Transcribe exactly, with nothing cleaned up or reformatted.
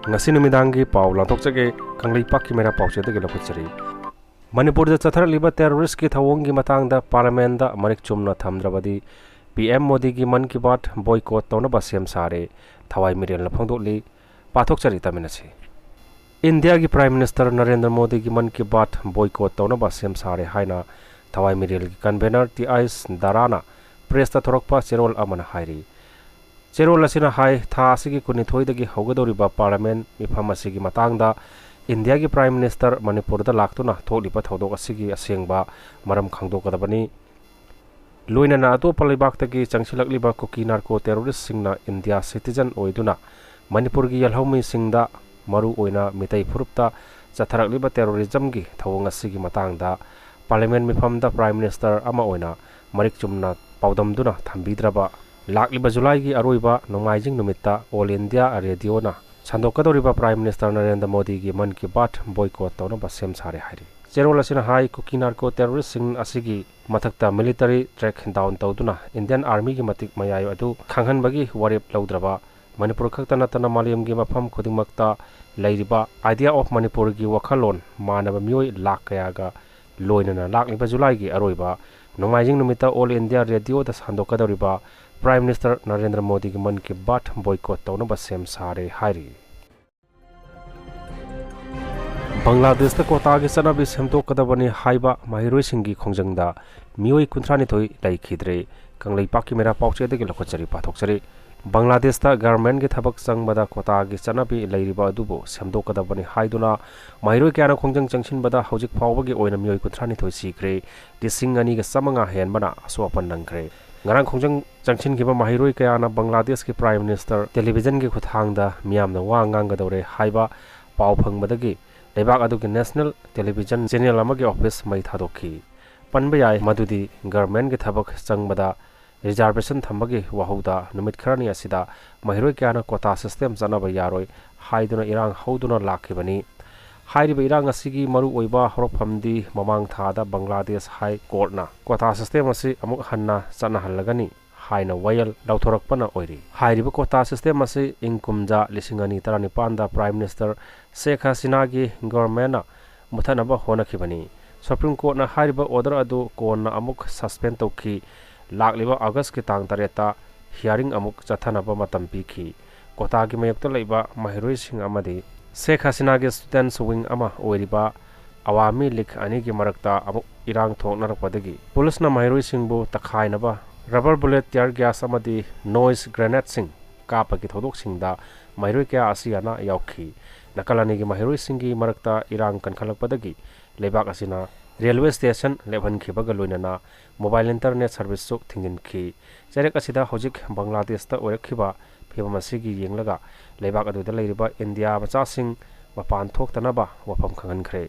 ꯉꯁꯤ ꯅꯨꯃꯤꯗꯥꯡꯒꯤ ꯄꯥꯎ ꯂꯥꯟꯊꯣꯛꯆꯒꯦ꯫ ꯀꯪꯂꯩꯄꯥꯛꯀꯤ ꯃꯩꯔꯥ ꯄꯥꯎꯆꯦꯗꯒꯤ ꯂꯧꯈꯠꯆꯔꯤ꯫ ꯃꯅꯤꯄꯨꯔꯗ ꯆꯠꯊꯔꯛꯂꯤꯕ terrorist ꯀꯤ ꯊꯧꯑꯣꯡꯒꯤ ꯃꯇꯥꯡꯗ Parliament ꯗ ꯃꯔꯤꯛ ꯆꯨꯝꯅ ꯊꯝꯗ꯭ꯔꯕꯗꯤ P M ꯃꯣꯗꯤꯒꯤ ꯃꯟ ꯀꯤ ꯕꯥꯠ boycott ꯇꯧꯅꯕ ꯁꯦꯝ ꯁꯥꯔꯦ꯫ ꯊꯋꯥꯏ ꯃꯤꯔꯦꯜꯅ ꯐꯣꯡꯗꯣꯛꯂꯤ꯫ ꯄꯥꯊꯣꯛꯆꯔꯤ ꯇꯥꯃꯤꯟꯅꯁꯤ꯫ ꯏꯟꯗꯤꯌꯥꯒꯤ Prime Minister ꯅꯔꯦꯟꯗ꯭ꯔ ꯃꯣꯗꯤꯒꯤ ꯃꯟ ꯀꯤ ꯕꯥꯠ boycott ꯇꯧꯅꯕ ꯁꯦꯝ ꯁꯥꯔꯦ ꯍꯥꯏꯅ ꯊꯋꯥꯏ ꯃꯤꯔꯦꯜꯒꯤ convener ꯇꯤ ꯑꯥꯏꯁ ꯗꯥꯔꯥꯅ press ꯇ ꯊꯣꯔꯛꯄ ꯆꯦꯔꯣꯜ ꯑꯃꯅ ꯍꯥꯏꯔꯤ꯫ ꯆꯦꯔꯣꯜ ꯑꯁꯤꯅ ꯍꯥꯏ, ꯊꯥ ꯑꯁꯤꯒꯤ ꯀꯨꯟꯅꯤꯊꯣꯏꯗꯒꯤ ꯍꯧꯒꯗꯧꯔꯤꯕ Parliament ꯃꯤꯐꯝ ꯑꯁꯤꯒꯤ ꯃꯇꯥꯡꯗ ꯏꯟꯗꯤꯌꯥꯒꯤ Prime Minister ꯃꯅꯤꯄꯨꯔꯗ ꯂꯥꯛꯇꯨꯅ ꯊꯣꯛꯂꯤꯕ ꯊꯧꯗꯣꯛ ꯑꯁꯤꯒꯤ ꯑꯁꯦꯡꯕ ꯃꯔꯝ ꯈꯪꯗꯣꯛꯀꯗꯕꯅꯤ꯫ ꯂꯣꯏꯅꯅ ꯑꯇꯣꯞꯄ ꯂꯩꯕꯥꯛꯇꯒꯤ ꯆꯪꯁꯤꯜꯂꯛꯂꯤꯕ ꯀꯨꯀꯤ narco terrorist ꯁꯤꯡꯅ ꯏꯟꯗꯤꯌꯥ citizen ꯑꯣꯏꯗꯨꯅ ꯃꯅꯤꯄꯨꯔꯒꯤ ꯌꯦꯜꯍꯧꯃꯤꯁꯤꯡꯗ, ꯃꯔꯨ ꯑꯣꯏꯅ ꯃꯤꯇꯩ ꯐꯨꯔꯨꯞꯇ ꯆꯠꯊꯔꯛꯂꯤꯕ terrorism ꯒꯤ ꯊꯧꯑꯣꯡ ꯑꯁꯤꯒꯤ ꯃꯇꯥꯡꯗ Parliament ꯃꯤꯐꯝꯗ Prime Minister ꯑꯃ ꯑꯣꯏꯅ ꯃꯔꯤꯛ ꯆꯨꯝꯅ ꯄꯥꯎꯗꯝꯗꯨꯅ ꯊꯝꯕꯤꯗ꯭ꯔꯕ, ꯂꯥꯛꯂꯤꯕ ꯖꯨꯂꯥꯏꯒꯤ ꯑꯔꯣꯏꯕ ꯅꯣꯡꯃꯥꯏꯖꯤꯡ ꯅꯨꯃꯤꯠꯇ All India Radio ꯅ ꯁꯟꯗꯣꯛꯀꯗꯧꯔꯤꯕ Prime Minister ꯅꯔꯦꯟꯗ꯭ꯔ ꯃꯣꯗꯤꯒꯤ ꯃꯟ ꯀꯤ ꯕꯥꯠ boycott ꯇꯧꯅꯕ ꯁꯦꯝ ꯁꯥꯔꯦ ꯍꯥꯏꯔꯤ꯫ ꯆꯦꯔꯣꯜ ꯑꯁꯤꯅ ꯍꯥꯏ, ꯀꯨꯀꯤ narco terrorist ꯁꯤꯡ ꯑꯁꯤꯒꯤ ꯃꯊꯛꯇ military crackdown ꯇꯧꯗꯨꯅ Indian Army ꯒꯤ ꯃꯇꯤꯛ ꯃꯌꯥꯏ ꯑꯗꯨ ꯈꯪꯍꯟꯕꯒꯤ ꯋꯥꯔꯦꯞ ꯂꯧꯗ꯭ꯔꯕ, ꯃꯅꯤꯄꯨꯔ ꯈꯛꯇ ꯅꯠꯇꯅ ꯃꯥꯂꯦꯝꯒꯤ ꯃꯐꯝ ꯈꯨꯗꯤꯡꯃꯛꯇ ꯂꯩꯔꯤꯕ Idea of Manipur ꯒꯤ ꯋꯥꯈꯜꯂꯣꯟ ꯃꯥꯟꯅꯕ ꯃꯤꯑꯣꯏ ꯂꯥꯈ ꯀꯌꯥꯒ ꯂꯣꯏꯅꯅ ꯂꯥꯛꯂꯤꯕ ꯖꯨꯂꯥꯏꯒꯤ ꯑꯔꯣꯏꯕ ꯅꯣꯡꯃꯥꯏꯖꯤꯡ ꯅꯨꯃꯤꯠꯇ All India Radio ꯗ ꯁꯟꯗꯣꯛꯀꯗꯧꯔꯤꯕ Prime Minister ꯅꯔꯦꯟꯗ꯭ꯔ ꯃꯣꯗꯤꯒꯤ ꯃꯟ ꯀꯤ ꯕꯥꯠ boycott ꯇꯧꯅꯕ ꯁꯦꯝ ꯁꯥꯔꯦ ꯍꯥꯏꯔꯤ꯫ ꯕꯪꯒ꯭ꯂꯥꯗꯦꯁꯇ ꯀ꯭ꯋꯥꯇꯥꯒꯤ ꯆꯠꯅꯕꯤ ꯁꯦꯝꯗꯣꯛꯀꯗꯕꯅꯤ ꯍꯥꯏꯕ ꯃꯍꯩꯔꯣꯏꯁꯤꯡꯒꯤ ꯈꯣꯡꯖꯪꯗ ꯃꯤꯑꯣꯏ ꯀꯨꯟꯊ꯭ꯔꯥꯅꯤꯊꯣꯏ ꯂꯩꯈꯤꯗ꯭ꯔꯦ꯫ ꯀꯪꯂꯩꯄꯥꯛꯀꯤ ꯃꯩꯔꯥ ꯄꯥꯎꯆꯦꯗꯒꯤ ꯂꯧꯈꯠꯆꯔꯤ, ꯄꯥꯊꯣꯛꯆꯔꯤ꯫ ꯕꯪꯒ꯭ꯂꯥꯗꯦꯁꯇ government ꯀꯤ ꯊꯕꯛ ꯆꯪꯕꯗ ꯀ꯭ꯋꯥꯇꯥꯒꯤ ꯆꯠꯅꯕꯤ ꯂꯩꯔꯤꯕ ꯑꯗꯨꯕꯨ ꯁꯦꯝꯗꯣꯛꯀꯗꯕꯅꯤ ꯍꯥꯏꯗꯨꯅ ꯃꯍꯩꯔꯣꯏ ꯀꯌꯥꯅ ꯈꯣꯡꯖꯪ ꯆꯪꯁꯤꯟꯕꯗ ꯍꯧꯖꯤꯛ ꯐꯥꯎꯕꯒꯤ ꯑꯣꯏꯅ ꯃꯤꯑꯣꯏ ꯀꯨꯟꯊ꯭ꯔꯥꯅꯤꯊꯣꯏ ꯁꯤꯈ꯭ꯔꯦ, ꯂꯤꯁꯤꯡ ꯑꯅꯤꯒ ꯆꯥꯃꯉꯥ ꯍꯦꯟꯕꯅ ꯑꯁꯣꯛ ꯑꯄꯟ ꯅꯪꯈ꯭ꯔꯦ꯫ ꯉꯔꯥꯡ ꯈꯣꯡꯖꯪ ꯆꯪꯁꯤꯟꯈꯤꯕ ꯃꯍꯩꯔꯣꯏ ꯀꯌꯥꯅ ꯕꯪꯒ꯭ꯂꯥꯗꯦꯁꯀꯤ Prime Minister television ꯒꯤ ꯈꯨꯠꯊꯥꯡꯗ ꯃꯤꯌꯥꯝꯅ ꯋꯥ ꯉꯥꯡꯒꯗꯧꯔꯦ ꯍꯥꯏꯕ ꯄꯥꯎ ꯐꯪꯕꯗꯒꯤ ꯂꯩꯕꯥꯛ ꯑꯗꯨꯒꯤ national television channel ꯑꯃꯒꯤ office ꯃꯩ ꯊꯥꯗꯣꯛꯈꯤ꯫ ꯄꯟꯕ ꯌꯥꯏ ꯃꯗꯨꯗꯤ government ꯀꯤ ꯊꯕꯛ ꯆꯪꯕꯗ reservation ꯊꯝꯕꯒꯤ ꯋꯥꯍꯧꯗ ꯅꯨꯃꯤꯠ ꯈꯔꯅꯤ ꯑꯁꯤꯗ ꯃꯍꯩꯔꯣꯏ ꯀꯌꯥꯅ quota system ꯆꯠꯅꯕ ꯌꯥꯔꯣꯏ ꯍꯥꯏꯗꯨꯅ ꯏꯔꯥꯡ ꯍꯧꯗꯨꯅ ꯂꯥꯛꯈꯤꯕꯅꯤ꯫ ꯍꯥꯏꯔꯤꯕ ꯏꯔꯥꯡ ꯑꯁꯤꯒꯤ ꯃꯔꯨꯑꯣꯏꯕ ꯍꯧꯔꯛꯐꯝꯗꯤ ꯃꯃꯥꯡ ꯊꯥꯗ ꯕꯪꯒ꯭ꯂꯥꯗꯦꯁ High Court ꯅ quota system ꯑꯁꯤ ꯑꯃꯨꯛ ꯍꯟꯅ ꯆꯠꯅꯍꯜꯂꯒꯅꯤ ꯍꯥꯏꯅ ꯋꯥꯌꯦꯜ ꯂꯧꯊꯣꯔꯛꯄꯅ ꯑꯣꯏꯔꯤ꯫ ꯍꯥꯏꯔꯤꯕ quota system ꯑꯁꯤ ꯏꯪ ꯀꯨꯝꯖꯥ ꯂꯤꯁꯤꯡ ꯑꯅꯤ ꯇꯔꯥꯅꯤꯄꯥꯟꯗ Prime Minister ꯁꯦꯈ ꯍꯁꯤꯅꯥꯒꯤ governmentꯅ ꯃꯨꯊꯠꯅꯕ ꯍꯣꯠꯅꯈꯤꯕꯅꯤ꯫ Supreme Courtꯅ ꯍꯥꯏꯔꯤꯕ order ꯑꯗꯨ ꯀꯣꯟꯅ ꯑꯃꯨꯛ suspend ꯇꯧꯈꯤ꯫ ꯂꯥꯛꯂꯤꯕ Augustꯀꯤ ꯇꯥꯡ ꯇꯔꯦꯠꯇ hearing ꯑꯃꯨꯛ ꯆꯠꯊꯅꯕ ꯃꯇꯝ ꯄꯤꯈꯤ꯫ Quotaꯒꯤ ꯃꯥꯌꯣꯛꯇ ꯂꯩꯕ ꯃꯍꯩꯔꯣꯏꯁꯤꯡ ꯑꯃꯗꯤ ꯁꯦꯈ ꯍꯁꯤꯅꯥꯒꯤ students wing ꯑꯃ ꯑꯣꯏꯔꯤꯕ ꯑꯋꯥꯃꯤ ꯂꯤꯒ ꯑꯅꯤꯒꯤ ꯃꯔꯛꯇ ꯑꯃꯨꯛ ꯏꯔꯥꯡ ꯊꯣꯛꯅꯔꯛꯄꯗꯒꯤ ꯄꯨꯂꯤꯁꯅ ꯃꯍꯩꯔꯣꯏꯁꯤꯡꯕꯨ ꯇꯛꯈꯥꯏꯅꯕ rubber bullet, tear gas ꯑꯃꯗꯤ noise grenadeꯁꯤꯡ ꯀꯥꯞꯄꯒꯤ ꯊꯧꯗꯣꯛꯁꯤꯡꯗ ꯃꯍꯩꯔꯣꯏ ꯀꯌꯥ ꯑꯁꯤ ꯑꯅꯥ ꯌꯥꯎꯈꯤ꯫ ꯅꯥꯀꯜ ꯑꯅꯤꯒꯤ ꯃꯍꯩꯔꯣꯏꯁꯤꯡꯒꯤ ꯃꯔꯛꯇ ꯏꯔꯥꯡ ꯀꯟꯈꯠꯂꯛꯄꯗꯒꯤ ꯂꯩꯕꯥꯛ ꯑꯁꯤꯅ railway station ꯂꯦꯞꯍꯟꯈꯤꯕꯒ ꯂꯣꯏꯅꯅ mobile internet serviceꯁꯨ ꯊꯤꯡꯖꯤꯟꯈꯤ꯫ ꯆꯩꯔꯛ ꯑꯁꯤꯗ ꯍꯧꯖꯤꯛ ꯕꯪꯒ꯭ꯂꯥꯗꯦꯁꯇ ꯑꯣꯏꯔꯛꯈꯤꯕ ꯐꯤꯕꯝ ꯑꯁꯤꯒꯤ ꯌꯦꯡꯂꯒ ꯂꯩꯕꯥꯛ ꯑꯗꯨꯗ ꯂꯩꯔꯤꯕ ꯏꯟꯗꯤꯌꯥ ꯃꯆꯥꯁꯤꯡ ꯃꯄꯥꯟ ꯊꯣꯛꯇꯅꯕ ꯋꯥꯐꯝ ꯈꯪꯍꯟꯈ꯭ꯔꯦ꯫